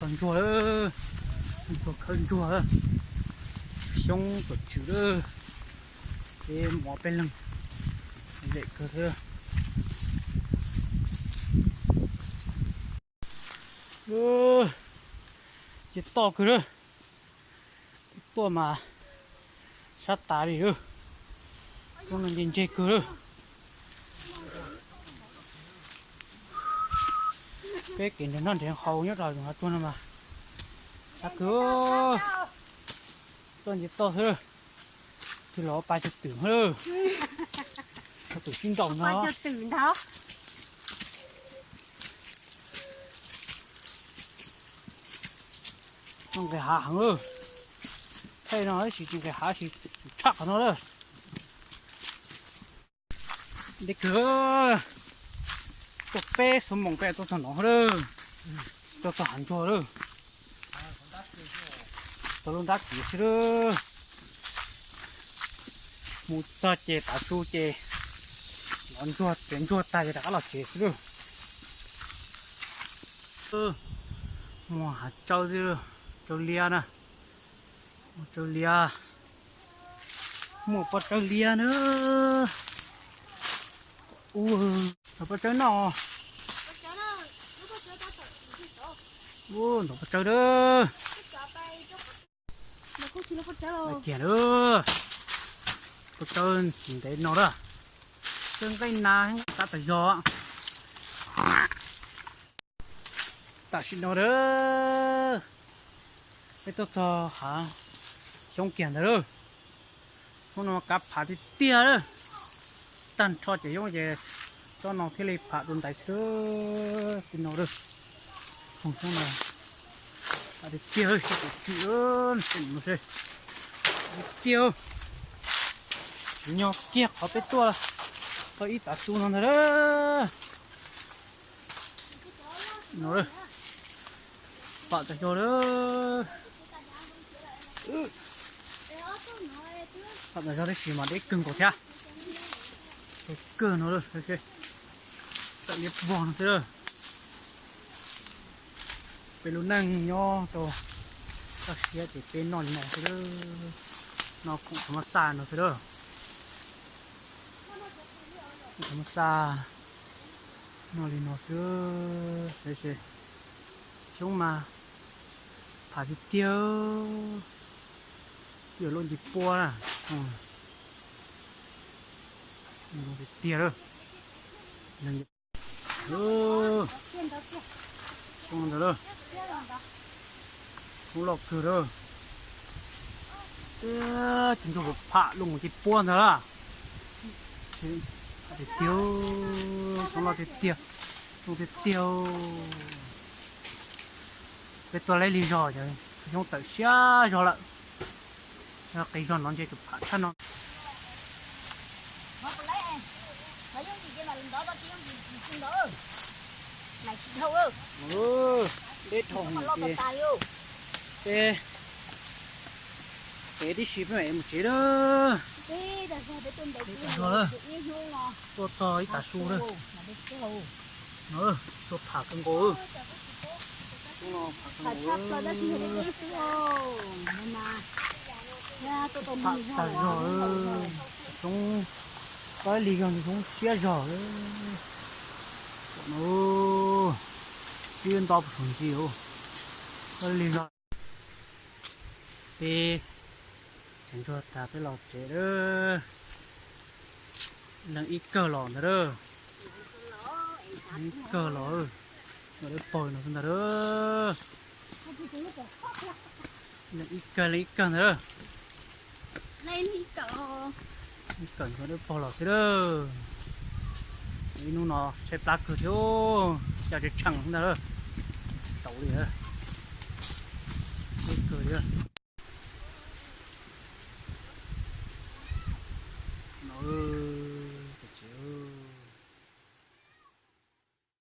Ntsuag lawm, ntsuag khawb ntsuag lawm, xyoob tuam tswm lawm, peb mov peb leeg, zem kawg thiab. Ces toj kawg lawm, tuaj mas sab tas li lawm, tuaj no nce nce kawg lawm. Peb kev nrhiav noj nrhiav haus nyob rau hav tsuag no mas sab kawg, toj nce toj xwb, twb los pa cov twm lawm, cov twm sib nraus no. Nqis hav heev lawm, thaij no tab sis tsis nqis hav, tab sis tshaj qhov no lawm. Deb kawg, tuaj peb xuab moos peb tuaj txog no lawm, tuaj txog hav ntsuag lawm, txog lub nrab kiv xwb lawm. Mus txog ces tav su ces los ntsuag tsev, ntsuag tag ces rov qab los tsev xwb lawm. Mus hav tsawb xwb, tsawb liab na, tsawb liab, muaj pob tsawb liab na. Ua, pob tsawb noj. Ua, ntov pob tsawb na. Kiag lawm, pob tsawb ntev no lawm, tsawb nqaij na, qab tas zog. Tam sim no lawm, peb tuaj txog hav xyoob kiag ntawd lawm. Hnub no kav pham tiag tiag lawm, tag nrho cov xyoob ces tsob no thiaj li pham dua ntais xwb. Tim no lawm, xyoob no pham tiag tiag, sib tw tw, tiag, nyob kiag qhov peb tuaj tau ib tav su no ntag lawm. No, pham tas zog lawm, pham tas zog tab sis mas deb kawg nkaus thiab. Kawg no lawm, tawm liab vog no xwb lawm. Peb lub neej nyob rau toj siab ces peb noj li no xwb lawm, noj khoom thaum mab xa no xwb lawm. Thaum mab xa noj li no xwb, xyoob mas pham tiag tiag, yuav luaj nce puab na, tiag tiag lawm. Xyoob ntawd lawm, xyoob loj kawg lawm. Tus ntsuag pham loj nce puab ntag lawm. Tiag tiag, xyoob loj tiag tiag, xyoob tiag tiag. Peb tuaj leb lig zog, xyoob tawm siab zog lawm. Qis zog no ntshe tus pham tshaj no. Deb dhau ces peb, peb tib si peb mam mus tsev lawm. Tuaj txog ib tav su lawm. Tuaj pham kawg nkaus. Pham tag zog, xyoob, koj lig zog xyoob siab zog. Twb nto puas tsaus ntsis, koj lig zog. Peb tseem ntsuag tas peb los tsev lawm. Leej ib kawg los ntag lawm. Ib kawg los, los dawb paug no xwb ntag lawm. Leej ib kawg, leej ib kawg ntag lawm. Ib kawg ntsuag dawb paug los xwb lawm. Ib hnub no tshaib plab kawg thiab, coj tsev tsheej ntag lawm. Tsis tau li, deb kawg li.